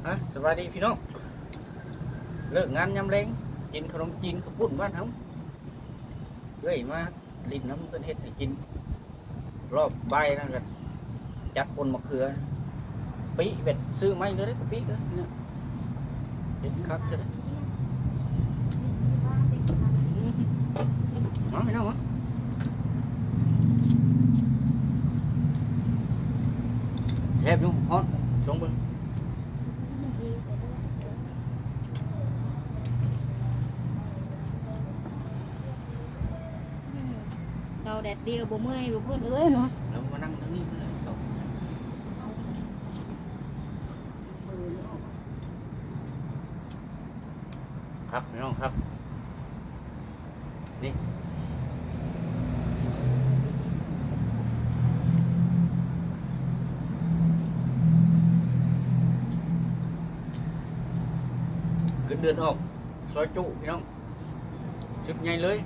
ອ່ະ ສະບາຍດີພີ່ນ້ອງ ເລີກງານຍາມແລງ ກິນຂະໜົມຈີນເຂົ້າປຸ້ນບ້ານເຮົາ. ເອື້ອຍມາຫຼິ້ນນຳເພິ່ນເຮັດໃຫ້ກິນ ລອບບ່າຍນັ້ນກະຈັດປົ່ນໝາກເຂືອ ປີ້ແບບຊື້ໃໝ່ເລີຍເດ້ ກະປິເລີຍເນາະ. ເຮັດຄັກແທ້ເດ້. ມາພີ່ນ້ອງມາ ແຊບຢູ່ ຮ້ອນ ຊົງເບິ່ງ. ເຮົາແດດດຽວບໍ່ເມື່ອຍບໍ່ເພິ່ນເອີຍເນາະ. ແລ້ວມານັ່ງທາງນີ້ເພິ່ນເອົາ ຄັກພີ່ນ້ອງຄັກ ນີ້ ເງິນເດືອນອອກ ຊອຍຈຸພີ່ນ້ອງ ຊຸດໃຫຍ່ເລີຍ.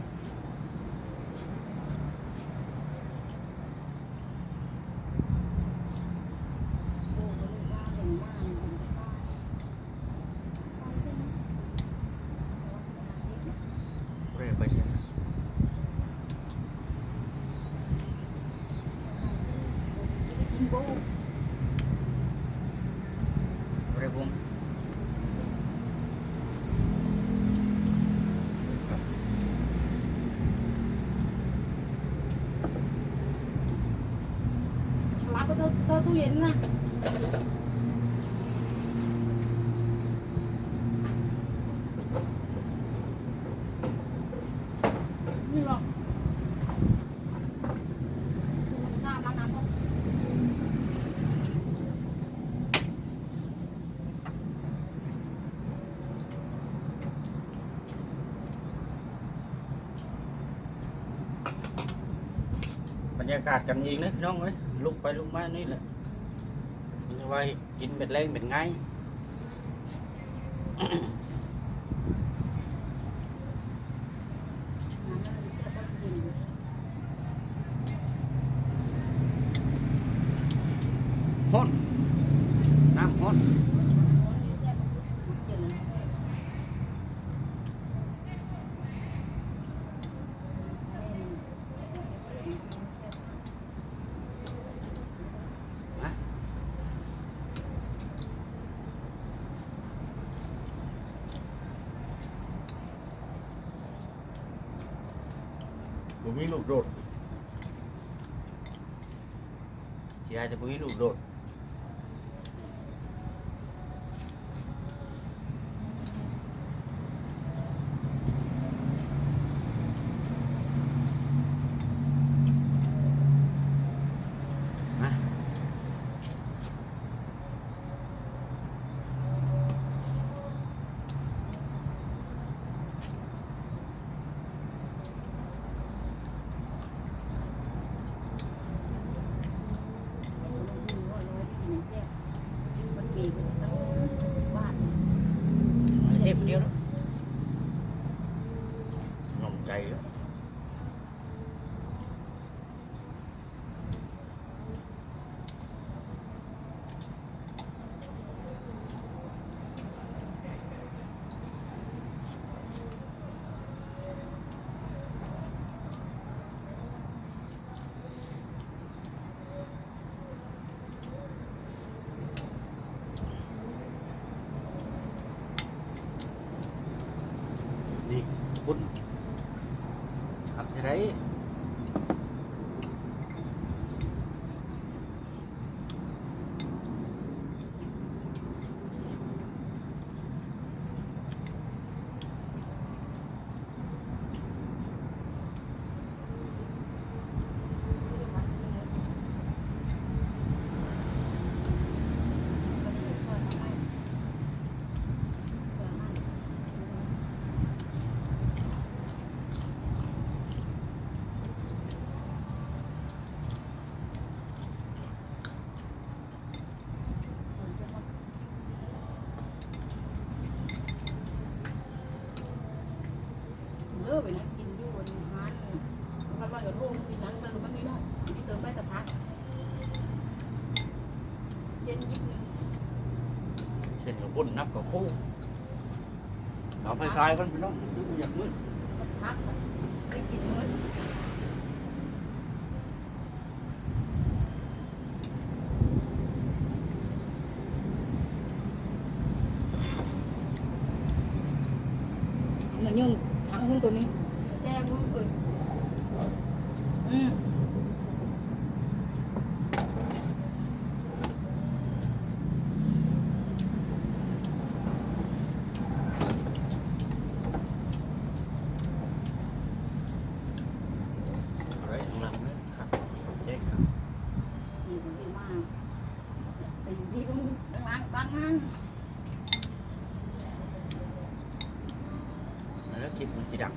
ບໍ່ໄດ້ໄປໃສ ບໍ່ໄດ້ວົງ. ລັກເຕີຕູ້ເຢັນນະ ນີ້ບໍ່? ບັນຍາກາດກັນເອງເດີພີ່ນ້ອງເອີຍ ລຸກໄປລຸກມານີ້ແຫຼະ ມີແຕ່ວ່າເຮັດກິນແບບແລງແບບງ່າຍ. ຮ້ອນ ນ້ຳຮ້ອນ. ບໍ່ມີລູກໂດດ ຊິໃຫ້ແຕ່ບໍ່ມີລູກໂດດ. ເຊບດຽວເນາະ ໜ້ອມໃຈເນາະ. ນີ້ ປຸ້ນ ຄັກແທ້ໃດ. ເ ຄົນນັບກະໂຄ ເອົາໄຟສາຍກ່ອນພີ່ນ້ອງ ມັນຢາກມືດ ພັກໄດ້ກິນມື້ ມັນຍືນທາງຫຸ້ນໂຕນີ້ ແຈ້ມືເພິ່ນ ອືມ. ເອົາໄວ້ຂ້າງຫຼັງເດີ ຄັກ ແຈ້ງຄັກ ນີ້ເພິ່ນຊິມາ ຕີນທີ່ລົງຂ້າງຫຼັງຕັ້ງນັ້ນ. ແລ້ວຄລິບມັນຊິດັງ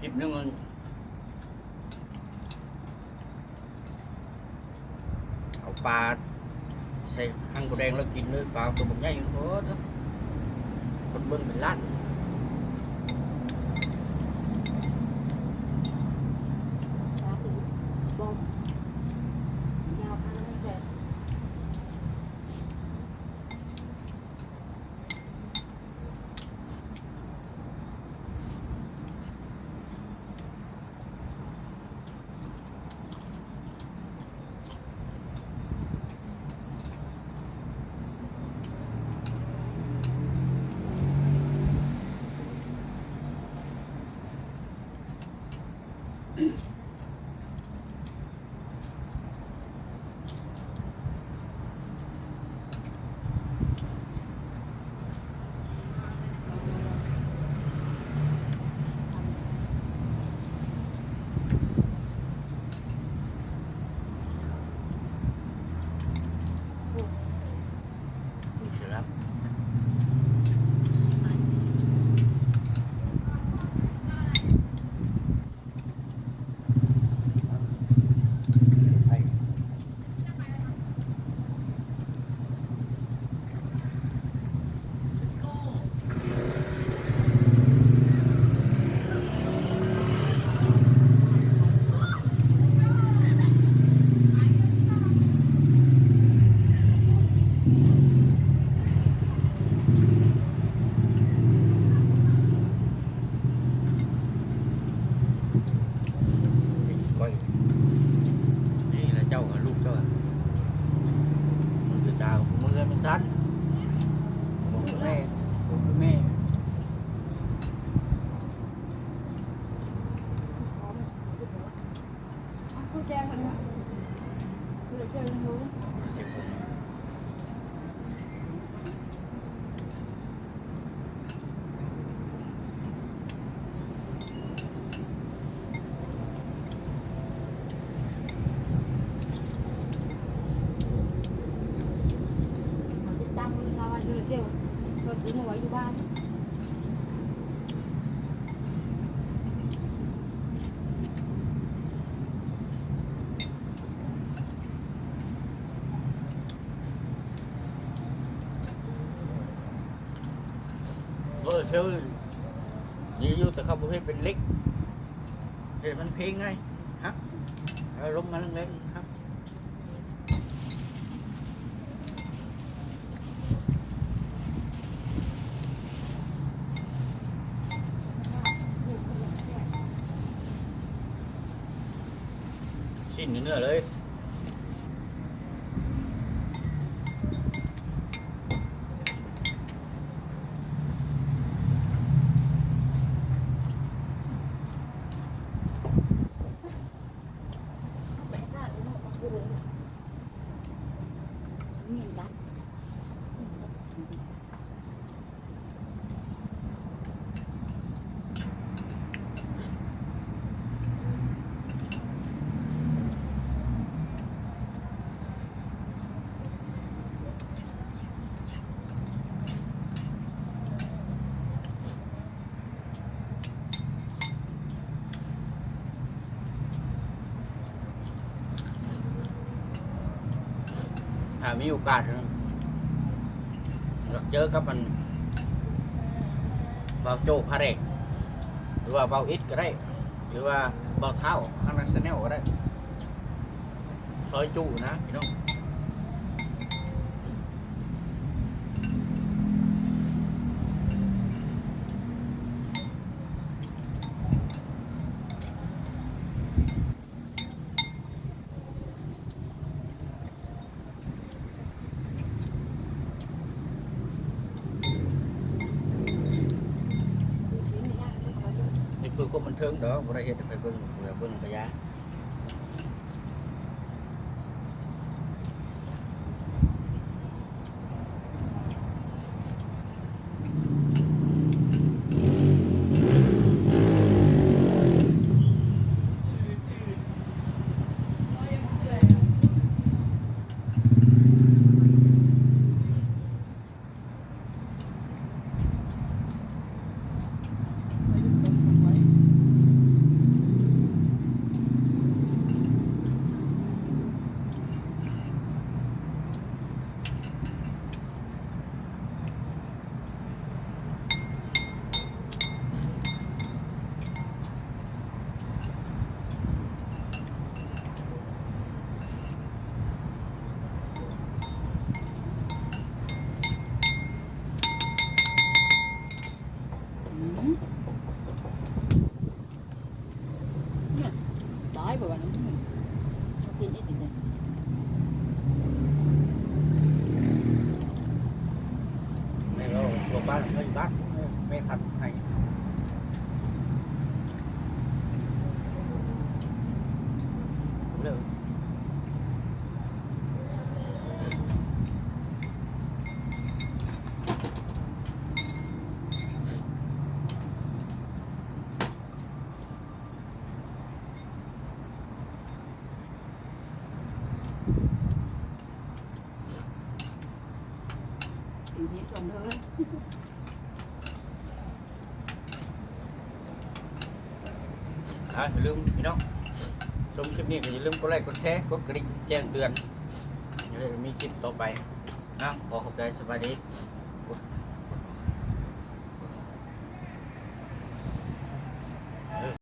ຄລິບໜຶ່ງ ເອົາປາໃສ່ຫາງໝູແດງແລ້ວກິນເລີຍ ປາຕົວບັກໃຫຍ່ໂພດ ຄົນເບິ່ງເປັນລ້ານ. ນີ້ລະເຈົ້າ ລູກເຈົ້າ ລູກເຈົ້າ ເມືອແມ່ນຊັ້ນ ບໍ່ຄືແມ່ ບໍ່ຄືແມ່. ໂຊລາເຊວດີຢູ່ ແຕ່ເຂົາບໍ່ເຮັດເປັນເຫຼັກ ເຮັດມັນເພງໄງ ຫັກ ເອົາລົມມາແຮງໆ ຫັກ. ຊີ້ນເນື້ອເລີຍ. ເ ມີໂອກາດ ຢາກເຈີກັບອັນ ບ່າວໂຈ້ພາແດກ ຫຼືວ່າບ່າວອິດກໍໄດ້ ຫຼືວ່າບ່າວທ້າວທາງ Channel ກໍໄດ້ ຊອຍຈຸນະພີ່ນ້ອງ. ເຮັດເພື່ອຄວາມບັນເທີງດອກ ບໍ່ໄດ້ເຮັດໃຫ້ໃຜເບິ່ງ ເບິ່ງກະຢ່າ. ອືມ ນີ້ ຕາຍບໍ່ວ່ານັ້ນ ເອົາກິນອີກເດ້. ແມ່ເວົ້າຕົວບ້ານເງິນບາດ ແມ່ພັດໃຫ້ເລີຍ. ຢູ່ທີ່ຊົມເດີ ອ່າ ຢ່າລືມພີ່ນ້ອງ ຊົມຄລິບນີ້ກໍຢ່າລືມກົດໄລ ກົດແຊ ກົດກະດິ່ງແຈ້ງເຕືອນ ຈະໄດ້ມີຄລິບຕໍ່ໄປນະ. ຂໍຂອບໃຈ ສະບາຍດີ.